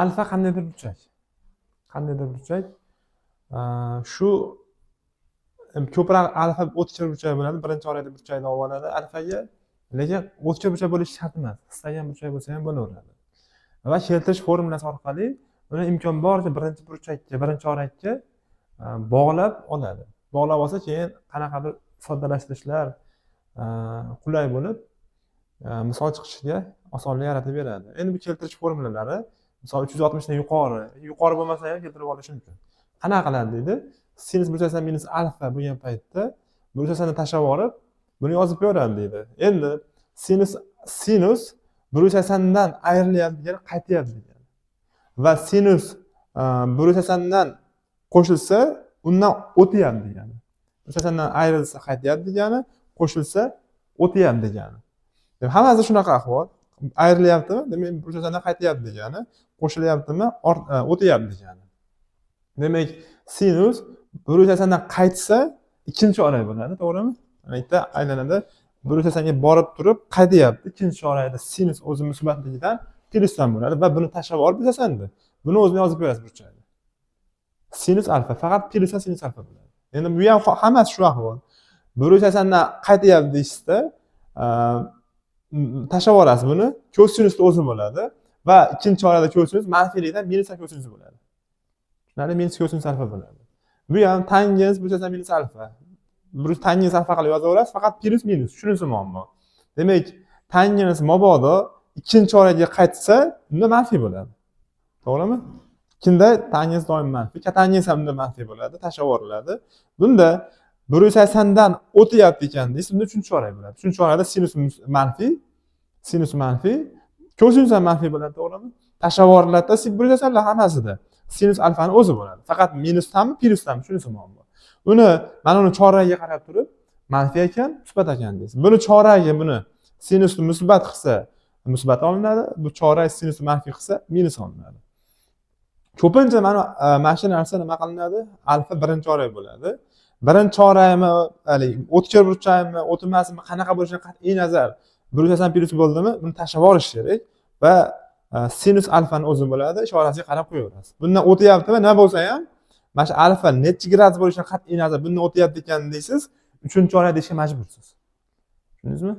Alfa qandaydir burchak. Qandaydir burchak. Shu ko'proq alfa o'tkir burchak bo'ladi. Birinchi chorakda burchakni olib oladi alfaga. Lekin o'tkir burchak bo'lishi shart emas. Istagan burchak bo'lsa ham bo'laveradi. Va keltirish formulasi orqali uni imkon boricha birinchi burchakka, birinchi chorakka bog'lab oladi. Bog'lab olsa, keyin qanaqadir soddalashtirishlar qulay bo'lib, misol chiqishiga osonlik yaratib beradi. Endi bu keltirish formulalari, misol, 360 dan yuqori, yuqori bo'lmasa ham keltirib olish mumkin. Qanaqa qiladi deydi? Sinus 180 minus alfa bo'lgan paytda 180 ni tashlab yuborib, buni yozib ko'radi deydi. Endi sinus 180 dan ayrilyapti degani qaytyapti degani. Va sinus 180 dan qo'shilsa, undan o'tyapti degani. 180 dan ayrilsa qaytyapti degani, qo'shilsa o'tyapti degani. Demak, hammasi shunaqa ahvol. Ayrilyaptimi? Demak, 180 dan qaytyapti degani, qo'shilyaptimi? O'tyapti degani. Demak, sinus 180 dan qaytsa, ikkinchi chorak bo'ladi, to'g'rimi? Mana yerda aylanadi. 180 ga borib turib qaytyapti. Ikkinchi chorakda sinus o'zi musbatligidan plyusdan bo'ladi va buni tashlab olib 180 ni. Buni o'zini yozib qo'yasiz burchakda. Sinus alfa faqat plyusdan sinus alfa bo'ladi. Endi bu ham hammasi shu ahvol. 180 dan qaytyapti deyishda, tashlab yuborasiz buni, kosinusni o'zi bo'ladi va ikkinchi chorakda kosinus manfiylikdan minus kosinus bo'ladi. Tushunarli, minus kosinus alfa bo'ladi. Bu ham tangens 180 minus alfa. Bir tangens alfa qilib yozaverasiz, faqat plyus minus, shunisi muammo. Demak, tangens mabodo ikkinchi chorakka qaytsa, unda manfiy bo'ladi. To'g'rimi? Kimda tangens doim manfiy, kotangens ham unda manfiy bo'ladi, tashlab yuboriladi. Bunda 180 dan o'tyapti ekan deysiz, unda uchinchi chorak bo'ladi. Uchinchi chorakda sinus manfiy, sinus manfiy, kosinus ham manfiy bo'ladi, to'g'rimi? Tashlab yuboriladida 180lar hammasida. Sinus alfani o'zi bo'ladi. Faqat minusdanmi, plyusdanmi, shunisi muammo. Uni mana uni choragiga qarab turib, manfiy ekan, musbat ekan deysiz. Buni choragi, buni sinusni musbat qilsa, musbat olinadi. Bu chorak sinusni manfiy qilsa, minus olinadi. Ko'pincha mana shu narsa nima qilinadi? Alfa birinchi chorak bo'ladi. Birinchi chorakmi, haligi o'tkir burchakmi, o'tmasmi, qanaqa bo'lishidan qat'iy nazar 180 plyus bo'ldimi, buni tashlab yuborish kerak va sinus alfani o'zi bo'ladi, ishorasiga qarab qo'yaverasiz. Bundan o'tyaptimi, nima bo'lsa ham, mana shu alfa nechi gradus bo'lishidan qat'iy nazar bundan o'tyapti ekan deysiz, uchinchi chorak deyishga majbursiz. Tushundingizmi?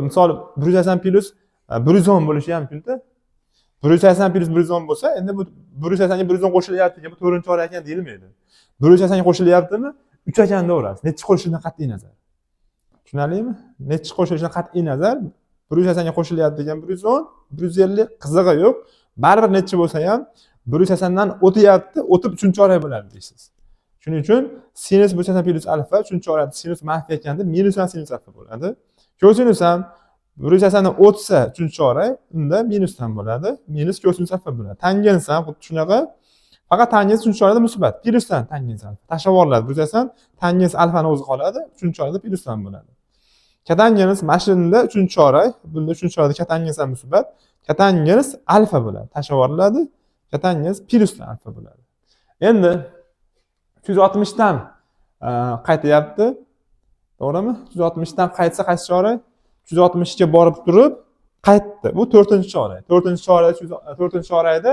Misol 180 plyus 110 bo'lishi ham mumkin-da. 180 plyus 110 bo'lsa, endi bu 180 ga 110 qo'shilyapti ekan, bu to'rtinchi chorak ekan deyilmaydi. 180 ga qo'shilyaptimi, 3 ekan deyaverasiz. Nechi qo'shilishidan qat'iy nazar. Tushunarlimi? Nechi qo'shilishidan qat'iy nazar 180 ga qo'shilyapti degan 110, 150, qizig'i yo'q. Baribir nechi bo'lsa ham 180 dan o'tyapti, o'tib uchinchi chorak bo'ladi deysiz. Shuning uchun sinus 180 plyus alfa uchinchi chorakda sinus manfiy ekan deb minusdan sinus alfa bo'ladi. Kosinus ham 180 dan o'tsa uchinchi chorak, unda minusdan bo'ladi. Minus kosinus alfa bo'ladi. Tangens ham xuddi shunaqa. Faqat tangens uchinchi chorakda musbat, plyusdan tangens alfa. Tashlab yuboriladi 180, tangens alfani o'zi qoladi, uchinchi chorakda plyusdan bo'ladi. Kotangens mana shunda uchinchi chorak, bunda uchinchi chorakda kotangens ham musbat, kotangens alfa bo'ladi. Tashlab yuboriladi, kotangens plyusdan alfa bo'ladi. Endi 360 dan qaytyapti. To'g'rimi? 360 dan qaytsa qaysi chorak? 360 ga borib turib qaytdi. Bu to'rtinchi chorak. To'rtinchi chorak, to'rtinchi chorakda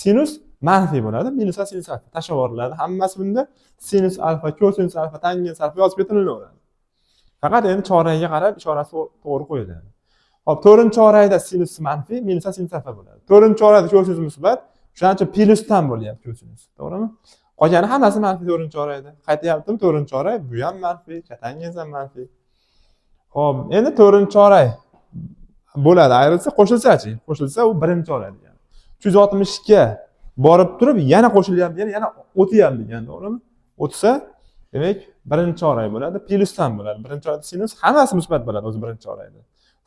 sinus manfiy bo'ladi. Minus sinus alfa tashlab yuboriladi. Hammasi bunda sinus alfa, kosinus alfa, tangens alfa yozib ketilaveradi. Faqat endi choragiga qarab ishorasi to'g'ri qo'yiladi. Hop, to'rtinchi chorakda sinus manfiy, minus sinus alfa bo'ladi. To'rtinchi chorakda kosinus musbat, shuning uchun plyusdan bo'lyapti kosinus. To'g'rimi? Qolgani hammasi manfiy to'rtinchi chorakda. Qaytyaptimi to'rtinchi chorak? Bu ham manfiy, kotangens ham manfiy. Xo'p, endi to'rtinchi chorak bo'ladi. Ayrilsa, qo'shilsa-chi? Qo'shilsa u birinchi chorak degani. 360 ga borib turib yana qo'shilyapti degani, yana o'tyapti degani, to'g'rimi? O'tsa, demak, birinchi chorak bo'ladi, plyusdan bo'ladi. Birinchi chorakda sinus hammasi musbat bo'ladi o'zi birinchi chorakda.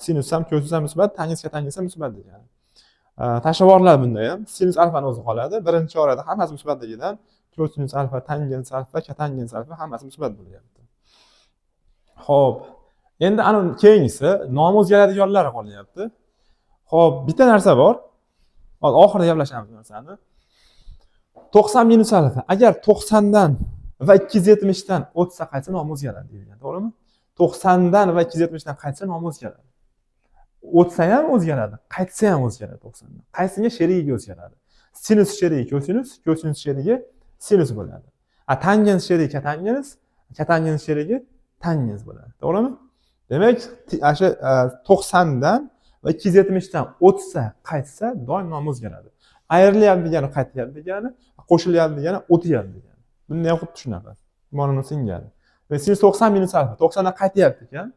Sinus ham, kosinus ham musbat, tangens, kotangens ham musbat degani. Tashlab yuboriladi bunda ham. Sinus alfani o'zi qoladi. Birinchi chorakda hammasi musbatligidan kosinus alfa, tangens alfa, kotangens alfa hammasi musbat bo'lyapti. Xo'p, endi ana keyingisi nomi o'zgaradiganlari qolyapti. Xo'p, bitta narsa bor. Hozir oxirida gaplashamiz bu narsani. 90 minus alfa. Agar 90 dan va 270 dan o'tsa qaytsa nomi o'zgaradi deyilgan, to'g'rimi? 90 dan va 270 dan qaytsa nomi o'zgaradi. O'tsa ham o'zgaradi, qaytsa ham o'zgaradi 90 dan. Qaysiga sherigiga o'zgaradi. Sinus sherigi kosinus, kosinus sherigi sinus bo'ladi. A tangens sherigi kotangens, kotangens sherigi tangens bo'ladi. To'g'rimi? Demak, ana shu 90 dan va 270 dan o'tsa, qaytsa doim nom o'zgaradi. Ayrilyapti degani qaytyapti degani, qo'shilyapti degani o'tyapti degani. Bunda ham xuddi shunaqa. Mana singari. Va sinus 90 minus alfa 90 dan qaytyapti ekan.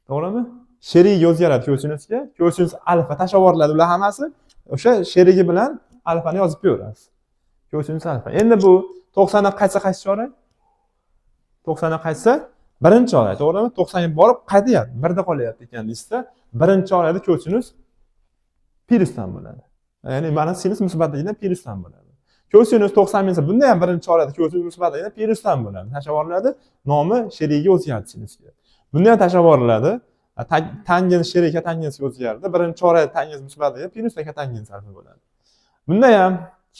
To'g'rimi? Sherigi o'zgaradi kosinusga, kosinus alfa tashlab yuboriladi ular hammasi. O'sha sherigi bilan alfani yozib qo'yaverasiz. Kosinus alfa. Endi bu 90 dan qaytsa qaysi chorak? 90 dan qaytsa birinchi chorak, to'g'rimi? 90 ga borib qaytyapti, birda qolyapti ekan deysizda, birinchi chorakda kosinus plyusdan bo'ladi. Ya'ni mana sinus musbatligidan plyusdan bo'ladi. Kosinus 90 minus, bunda ham birinchi chorakda kosinus musbatligidan plyusdan bo'ladi. Tashlab yuboriladi, nomi sherigi o'zgardi sinusga. Bunda ham tashlab yuboriladi. Tangens sherigi kotangensga o'zgardi. Birinchi chorakda tangens musbatligi plyusdan kotangens alfa bo'ladi. Bunda ham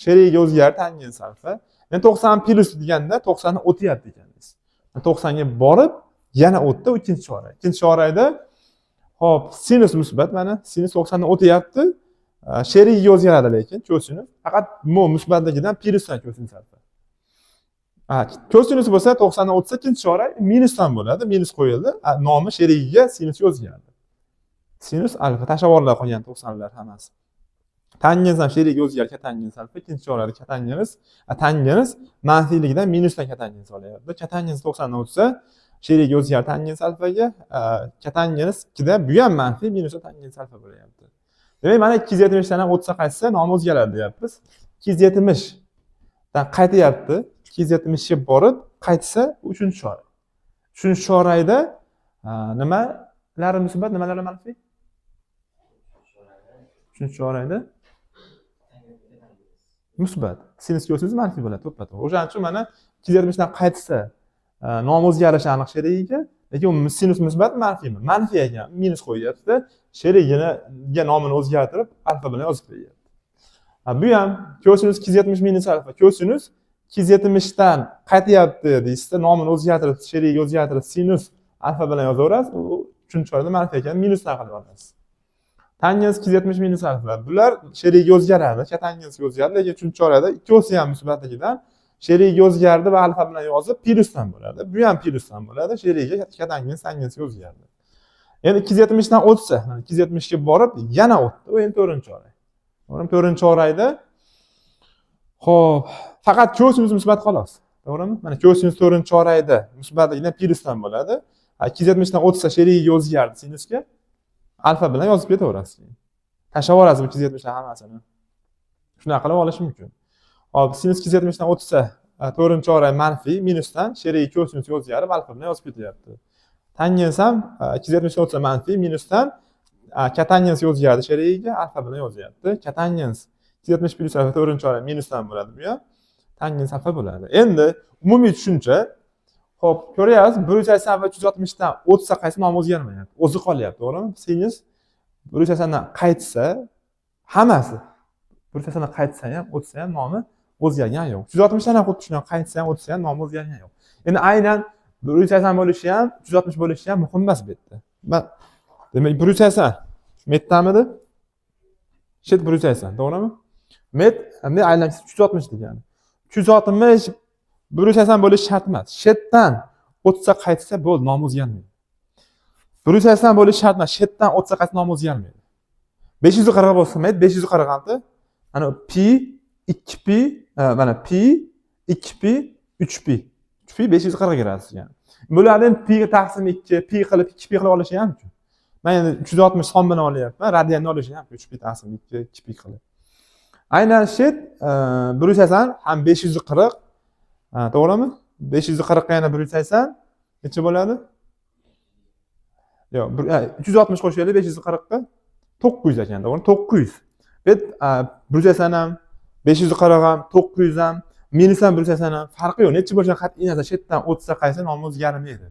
sherigi o'zgardi tangens alfa. Endi 90 plyus deganda 90 ni o'tyapti ekan deysiz. 90 ga borib yana o'tdi ikkinchi chorak. Ikkinchi chorakda hop sinus musbat, mana sinus 90 dan o'tyapti. Sherigiga o'zgaradi lekin kosinus faqat mo musbatligidan plyusdan kosinus alfa. Kosinus bo'lsa 90 dan o'tsa ikkinchi chorak minusdan bo'ladi. Minus qo'yildi. Nomi sherigiga sinusga o'zgardi. Sinus alfa tashlab yuboriladi qolgan 90lar hammasi. Tangens ham sherigi o'zgardi, kotangens alfa ikkinchi chorakda kotangens, tangens manfiyligidan minusdan kotangens olyapti. Kotangens 90 dan o'tsa sherigi o'zgardi tangens alfaga, kotangens 2da bu ham manfiy, minusdan tangens alfa bo'lyapti. Demak, mana 270 dan ham o'tsa qaytsa nomi o'zgaradi deyapmiz. 270 dan qaytyapti. 270 ga borib qaytsa uchinchi chorak. Uchinchi chorakda nimalari musbat, nimalari manfiy? Uchinchi chorakda musbat. Sinus kosinus manfiy bo'ladi, to'ppa-to'g'ri. O'shaning uchun mana 270 dan qaytsa nom o'zgarishi aniq sherigiga, lekin u sinus musbat manfiymi? Manfiy ekan, minus qo'yyapti. Sherigiga nomini o'zgartirib alfa bilan yozib qo'yyapti. Bu ham kosinus 270 minus alfa. Kosinus 270 dan qaytyapti deysizda, nomini o'zgartirib, sherigiga o'zgartirib sinus alfa bilan yozaverasiz. U uchinchi chorakda manfiy ekan, minusdan qilib olasiz. Tangens 270 minus alfa. Bular sherigiga o'zgaradi, kotangensga o'zgaradi, lekin uchinchi chorakda ikkovsi ham musbatligidan sherigiga o'zgardi va alfa bilan yozib plyusdan bo'ladi. Bu ham plyusdan bo'ladi, sherigiga kotangens tangensga o'zgardi. Endi 270 dan o'tsa, mana 270 ga borib yana o'tdi. U endi to'rtinchi chorak. To'g'rimi? To'rtinchi chorakda xo'p, faqat kosinus musbat xolos. To'g'rimi? Mana kosinus to'rtinchi chorakda musbatligidan plyusdan bo'ladi. 270 dan o'tsa sherigiga o'zgardi sinusga. Alfa bilan yozib ketaverasiz. Tashlab yuborasiz bu 270 dan hammasini. Shunaqa qilib olish mumkin. Hop, sinus 270 dan o'tsa, to'rtinchi chorak manfiy, minusdan sherigi kosinusga o'zgarib alfa bilan yozib ketyapti. Tangens ham 270 dan o'tsa manfiy, minusdan kotangensga o'zgardi sherigiga, alfa bilan yozyapti. Kotangens 270 plyus alfa to'rtinchi chorak minusdan bo'ladi bu ham. Tangens alfa bo'ladi. Endi umumiy tushuncha, xo'p, ko'ryapsiz, 180 va 360 dan o'tsa qaysi nom o'zgarmayapti. O'zi qolyapti, to'g'rimi? Sinus 180 dan qaytsa, hammasi 180 dan qaytsa ham, o'tsa ham nomi o'zgargani yo'q. 360 dan ham xuddi shunaqa qaytsa ham, o'tsa ham nomi o'zgargani yo'q. Endi aynan 180 bo'lishi ham, 360 bo'lishi ham muhim emas bu yerda. Man demak 180 metdamidi? Shet 180, to'g'rimi? Met endi aylanchisi 360 degani. 360 180 bo'lishi shart emas. Shetdan o'tsa qaytsa bo'ldi, nomi o'zgarmaydi. 180 bo'lishi shart emas. Shetdan o'tsa qaytsa nomi o'zgarmaydi. 540 bo'lsa, met 546. Mana pi 2 pi, mana pi 2 pi 3 pi. 3 pi 540 gradus yani. Bularni endi pi taqsim 2, pi qilib 2 pi qilib olishi ham mumkin. Men endi 360 son bilan olyapman, radianni olishi ham 3 pi taqsim 2, 2 pi qilib. Aynan shet 180 ham 540, to'g'rimi? 540 ga yana 180 necha bo'ladi? Yo'q, 360 qo'shaylik 540 ga 900 ekan, to'g'rimi? 900. Bu 180 ham, 540 ham, 900 ham, minus ham 180 ham farqi yo'q. Necha bo'lsa qat'iy nazar chetdan o'tsa qaysi nomi o'zgarmaydi.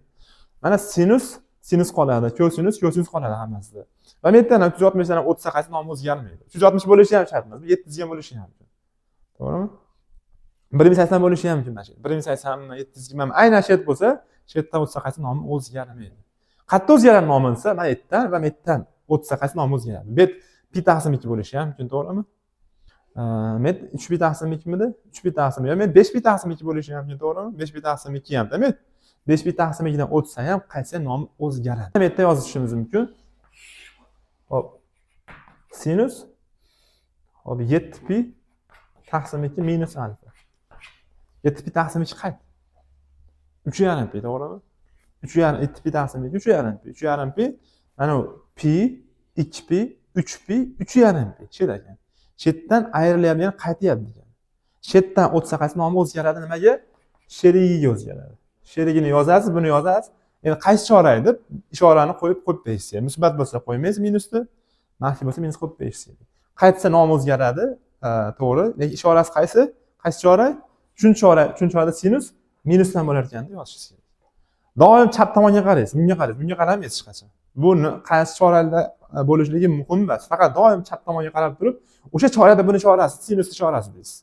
Mana sinus, sinus qoladi, kosinus, kosinus qoladi hammasida. Va bu yerdan ham 360 dan ham o'tsa qaysi nomi o'zgarmaydi. 360 bo'lishi ham shart emas, 700 ham bo'lishi ham mumkin. To'g'rimi? 1080 bo'lishi ham mumkin mana shu. 1080 720 aynan shet bo'lsa, chetdan o'tsa qaysi nomi o'zgarmaydi. Qayerda o'zgaradi nomi desa, mana yerdan va bu yerdan o'tsa qaysi nomi o'zgaradi. Bu pi taqsim 2 bo'lishi ham mumkin, to'g'rimi? Met 3 pi taqsim 2 midi? 3 pi taqsim, yo men 5 pi taqsim 2 bo'lishi ham mumkin, to'g'rimi? 5 pi taqsim 2 ham, demak 5 pi taqsim 2 dan o'tsa ham qaytsa nomi o'zgaradi. Bu yerda yozishimiz mumkin. Hop. Sinus hop 7 pi taqsim 2 minus alfa. 7 pi taqsim 2 qayt? 3,5 pi, to'g'rimi? 3,5 7 pi taqsim 2 3,5 pi. 3,5 pi mana bu pi 2 pi 3 pi 3,5 pi chet ekan. Chetdan ayrilyapti, ya'ni qaytyapti degan. Chetdan o'tsa qaysi nomi o'zgaradi nimaga? Sherigiga o'zgaradi. Sherigini yozasiz, buni yozasiz. Endi qaysi chorak deb ishorani qo'yib qo'yib berishsiz. Musbat bo'lsa qo'ymaysiz minusni, manfiy bo'lsa minus qo'yib berishsiz. Qaytsa nomi o'zgaradi, to'g'ri. Lekin ishorasi qaysi? Qaysi chorak? Uchinchi chorak, uchinchi chorakda sinus minusdan bo'lar ekan deb yozishingiz kerak. Doim chap tomonga qaraysiz, bunga qaraysiz, bunga qaramaysiz hech qachon. Buni qaysi chorakda bo'lishligi muhim emas. Faqat doim chap tomonga qarab turib, o'sha chorakda buni ishorasi, sinus ishorasi deysiz.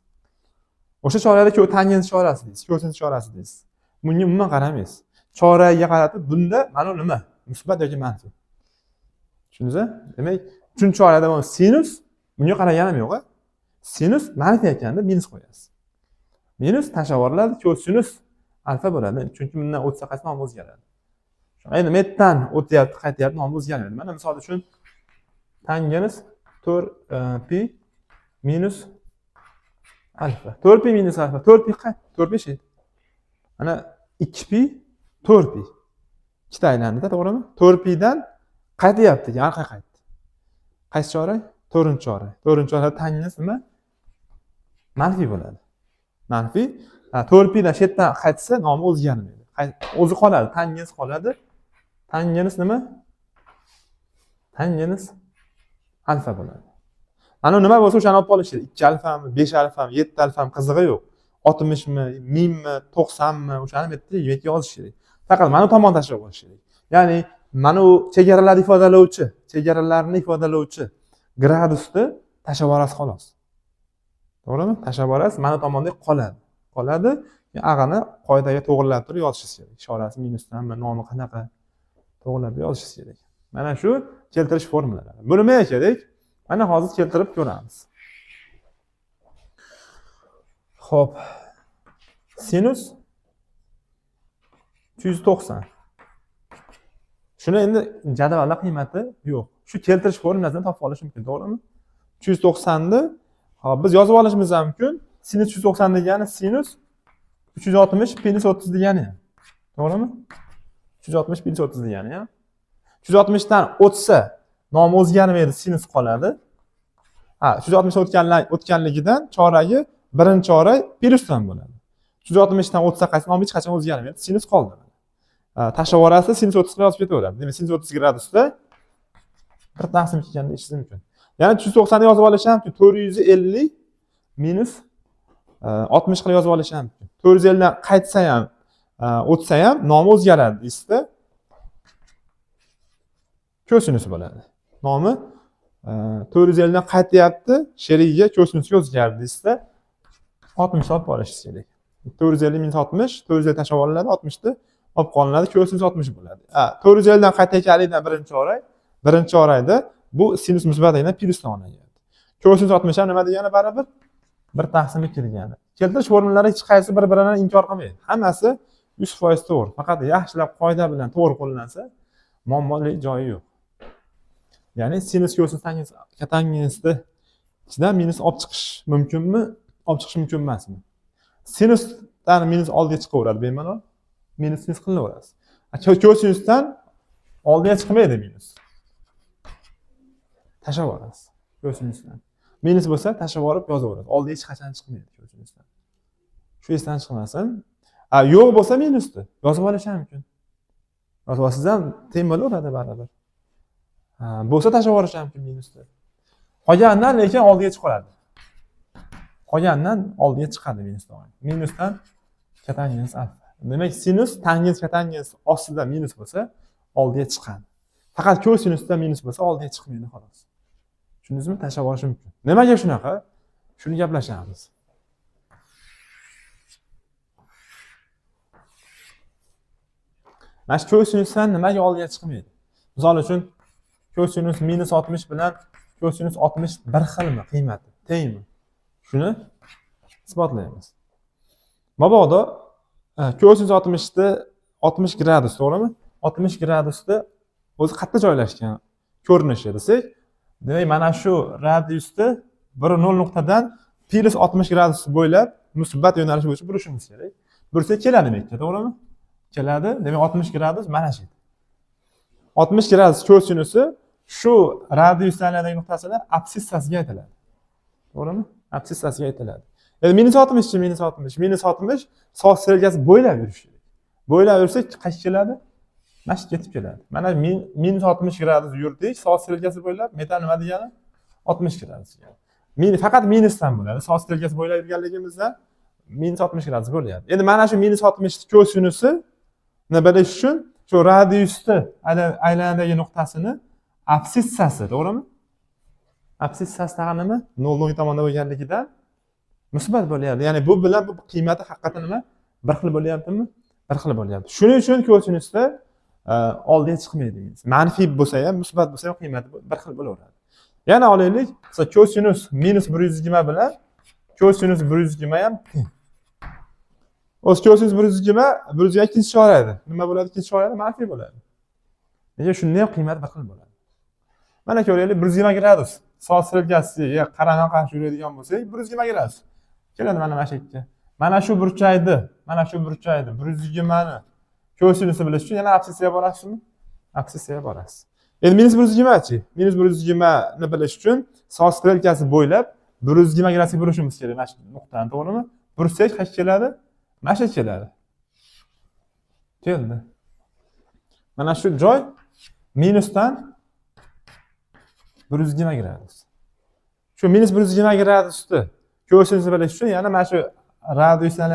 O'sha chorakda tangens ishorasi deysiz, kosinus ishorasi deysiz. Bunga umuman qaramaysiz. Chorakga qaratib, bunda mana nima? Musbat yoki manfiy. Tushundingizmi? Demak, uchinchi chorakda mana sinus, bunga qaraganim yo'q-a. Sinus manfiy ekanda minus qo'yasiz. Minus tashlab yuboriladi, kosinus alfa bo'ladi. Chunki bundan o'tsa qaysi nom o'zgaradi. Endi metdan o'tyapti, qaytyapti, nom o'zgarmaydi. Mana misol uchun tangens 4 pi minus alfa. 4 pi minus alfa. 4 pi qayt? 4 pi shet. Mana 2 pi 4 pi. Ikkita aylandida, to'g'rimi? 4 pidan qaytyapti, orqaga qaytdi. Qaysi chorak? 4-chorak. 4-chorakda tangens nima? Manfiy bo'ladi. Manfiy. 4 pidan chetdan qaytsa nomi o'zgarmaydi. O'zi qoladi, tangens qoladi. Tangens nima? Tangens alfa bo'ladi. Mana nima bo'lsa o'shani olib qolish kerak. 2 alfami, 5 alfami, 7 alfami qizig'i yo'q. 60 mi, 1000 mi, 90 mi o'shani bu yerda yozish kerak. Faqat mana tomon tashlab olish kerak. Ya'ni mana u chegaralarni ifodalovchi, chegaralarni ifodalovchi gradusni tashlab yuborasiz xolos. To'g'rimi? Tashlab yuborasiz, mana tomonda qoladi. Qoladi. Ag'ani qoidaga to'g'rilab turib yozishingiz kerak. Ishorasi minusdanmi, nomi qanaqa to'g'rilab yozishingiz kerak. Mana shu keltirish formulalari. Bu nimaga kerak? Mana hozir keltirib ko'ramiz. Xo'p. Sinus 390. Shuni endi jadvalda qiymati yo'q. Shu keltirish formulasini topib olish mumkin, to'g'rimi? 390 ni hop biz yozib olishimiz ham mumkin. Sinus 390 degani sinus 360 plus 30 degani ham. To'g'rimi? 360 plus 30 degani ham. 360 dan o'tsa nomi o'zgarmaydi, sinus qoladi. Ha, 360 o'tganligidan choragi birinchi chorak plusdan bo'ladi. 360 dan o'tsa qaysi nomi hech qachon o'zgarmaydi, sinus qoldi. Tashlab yuborasiz, sinus 30 qilib yozib ketaveradi. Demak, sinus 30 gradusda 1 taqsim 2 ekanda deyishingiz mumkin. Yana 390 ni yozib olish ham mumkin. 450 minus 60 qilib yozib olish ham mumkin. 450 dan qaytsa ham, o'tsa ham nomi o'zgaradi deysizda. Kosinus bo'ladi. Nomi 450 dan qaytyapti, sherigiga kosinusga o'zgardi deysizda. 60 olib olishingiz kerak. 450 minus 60, 450 tashlab olinadi, 60 ni olib qolinadi, kosinus 60 bo'ladi. 450 dan qaytayotganlikdan birinchi chorak, birinchi chorakda bu sinus musbatligidan plusdan olinadi. Kosinus 60 ham nima degani baribir? 1 taqsim 2 degani. Keltirish formulalari hech qaysi bir-birini inkor qilmaydi. Hammasi 100% to'g'ri. Faqat yaxshilab qoida bilan to'g'ri qo'llansa, muammoli joyi yo'q. Ya'ni sinus kosinus tangens kotangensni ichidan minus olib chiqish mumkinmi? Olib chiqish mumkin emasmi? Sinusdan minus oldiga chiqaveradi bemalol. Minus sinus qilaverasiz. Kosinusdan oldiga chiqmaydi minus. Tashlab yuborasiz kosinusdan. Minus bo'lsa tashlab yuborib yozaverasiz. Oldiga hech qachon chiqmaydi kosinusdan. Shu esdan chiqmasin. Yo'q bo'lsa minusni yozib olish ham mumkin. Yozib olsangiz ham teng bo'laveradi baribir. Bo'lsa tashlab yuborish ham mumkin minusni. Qolganidan lekin oldiga chiqadi. Qolganidan oldiga chiqadi minus doim. Minusdan kotangens alfa. Demak, sinus tangens kotangens ostida minus bo'lsa oldiga chiqadi. Faqat kosinusda minus bo'lsa oldiga chiqmaydi xolos. Tushundingizmi? Tashlab yuborish mumkin. Nimaga shunaqa? Shuni gaplashamiz. Mana shu kosinusdan nimaga oldiga chiqmaydi? Misol uchun kosinus minus 60 bilan kosinus 60 bir xilmi qiymati? Tengmi? Shuni isbotlaymiz. Mabodo kosinus 60 ni, 60 gradus, to'g'rimi? 60 gradusda o'zi qayerda joylashgan ko'rinishi desak, demak, mana shu radiusda 1,0 nuqtadan plyus 60 gradus bo'ylab musbat yo'nalish bo'yicha burishimiz kerak. Bursak keladi bu yerga, to'g'rimi? Keladi. Demak, 60 gradus mana shu. 60 gradus kosinusi shu radiusdan aylanadigan nuqtasini absissasiga aytiladi. To'g'rimi? Absissasiga aytiladi. Endi minus 60 chi, minus 60. Minus 60 soat strelkasi bo'ylab yurish kerak. Bo'ylab yursak qaysi keladi? Mana shu ketib keladi. Mana minus 60 gradus yurdik soat strelkasi bo'ylab, metan nima degani? 60 gradus degani. Faqat minusdan bo'ladi. Soat strelkasi bo'ylab yurganligimizda minus 60 gradus bo'lyapti. Endi mana shu minus 60 kosinusi bilish uchun shu radiusni aylanadagi nuqtasini absissasi, to'g'rimi? Absissasi tag'in nima? Nol o'ng tomonda bo'lganligidan musbat bo'lyapti. Ya'ni bu bilan bu qiymati haqiqatdan nima? Bir xil bo'lyaptimi? Bir xil bo'lyapti. Shuning uchun kosinusda oldiga chiqmaydi. Manfiy bo'lsa ham, musbat bo'lsa ham qiymati bir xil bo'laveradi. Yana olaylik, masalan, kosinus minus 120 bilan kosinus 120 ham teng. O'zi kosinus 120, 120 ikkinchi chorakda. Nima bo'ladi ikkinchi chorakda? Manfiy bo'ladi. Nega shunda ham qiymati bir xil bo'ladi? Mana ko'raylik, 120 gradus soat strelkasiga qarama qarshi yuradigan bo'lsak, 120 gradus keladi mana shu yerga. Mana shu burchakni, mana shu burchakni 120 ni kosinusi bilish uchun yana absissaga borasizmi? Absissaga borasiz. Endi minus 120 chi? Minus 120 ni bilish uchun soat strelkasi bo'ylab 120 gradusga burishimiz kerak mana shu nuqtani, to'g'rimi? Bursak qaysi keladi? Mana shu keladi. Keldi. Mana shu joy minusdan 120 gradus. Shu minus 120 gradusni kosinusni bilish uchun yana mana shu radiusdan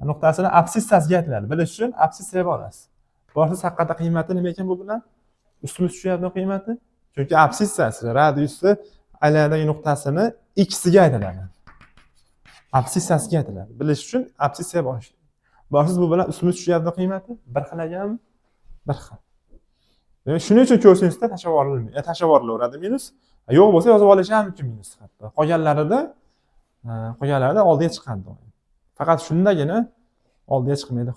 nuqtasini absissasiga aytiladi. Bilish uchun absissaga borasiz. Borsangiz haqiqatda qiymati nima ekan bu bilan? Ustma ust tushyapti qiymati. Chunki absissasi radiusni aylanadagi nuqtasini x-iga aytiladi. Absissasiga aytiladi. Bilish uchun absissaga borish. Borsangiz bu bilan ustma ust tushyapti qiymati bir xil ekanmi? Bir xil. Demak, shuning uchun kosinusda tashlab yuborilmaydi, tashlab yuborilaveradi minus. Yo'q bo'lsa yozib olish ham mumkin minus hatto. Qolganlarida oldiga chiqadi doim. Faqat shundagina oldiga chiqmaydi.